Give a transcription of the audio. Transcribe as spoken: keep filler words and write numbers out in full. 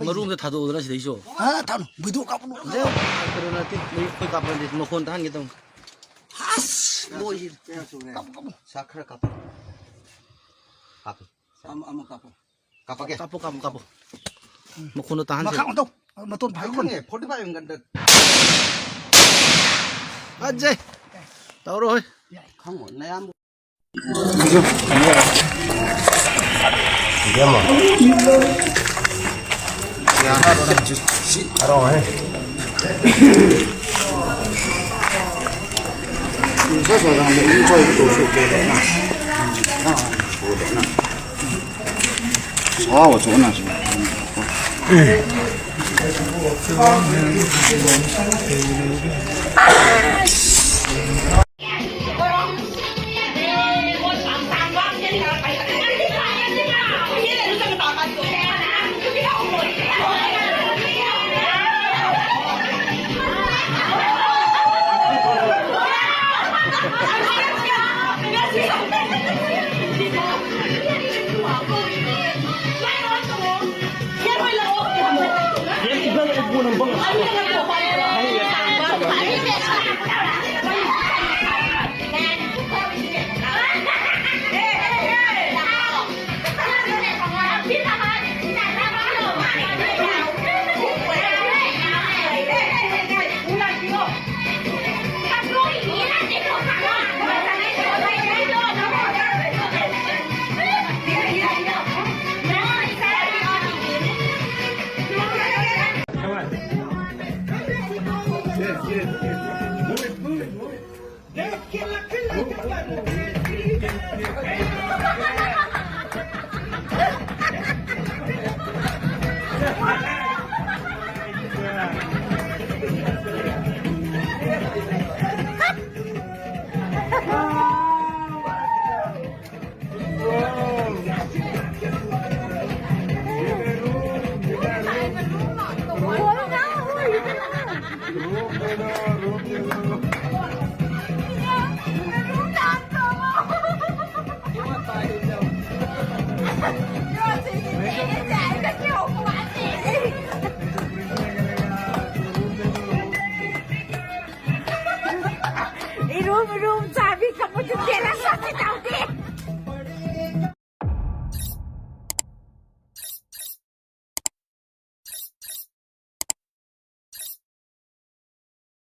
ꯃꯔꯨ ꯑꯝꯇ ꯊꯥꯗꯣꯛꯎꯗꯅ ꯁꯤꯗꯩꯁꯨ꯫ ꯍꯥ, ꯊꯥꯅꯨ, video ꯀꯥꯞꯄꯅꯨ꯫ ꯀꯩꯅꯣ ꯅꯠꯇꯦ, ꯑꯩꯈꯣꯏ ꯀꯥꯞꯄ ꯅꯠꯇꯦ, ꯃꯈꯣꯟ ꯇꯥꯍꯟꯒꯦ ꯇꯧꯅꯤ꯫ ꯑꯁ, ꯂꯣꯏꯔꯦ꯫ ꯀꯥꯞꯄꯨ, ꯀꯥꯞꯄꯨ꯫ ꯁꯥ ꯈꯔ ꯀꯥꯞꯄꯨ꯫ ꯀꯥꯞꯄꯨ꯫ ꯑꯃ, ꯑꯃ ꯀꯥꯞꯄꯨ꯫ ꯀꯥꯞꯄꯛꯀꯦ꯫ ꯀꯥꯞꯄꯨ, ꯀꯥꯞꯄꯨ, ꯀꯥꯞꯄꯨ꯫ ꯃꯈꯣꯟꯗꯣ ꯇꯥꯍꯟꯁꯦ꯫ ꯃꯈꯥ ꯑꯣꯟꯊꯧ꯫ ꯃꯇꯣꯟ ꯐꯥꯏ ꯈꯪꯉꯦ, forty five ꯒꯟꯗ꯫ ꯐꯖꯩ꯫ ꯇꯧꯔꯣ ꯍꯣꯏ꯫ ꯈꯪꯉꯣ, ꯅꯌꯥꯝꯕ꯫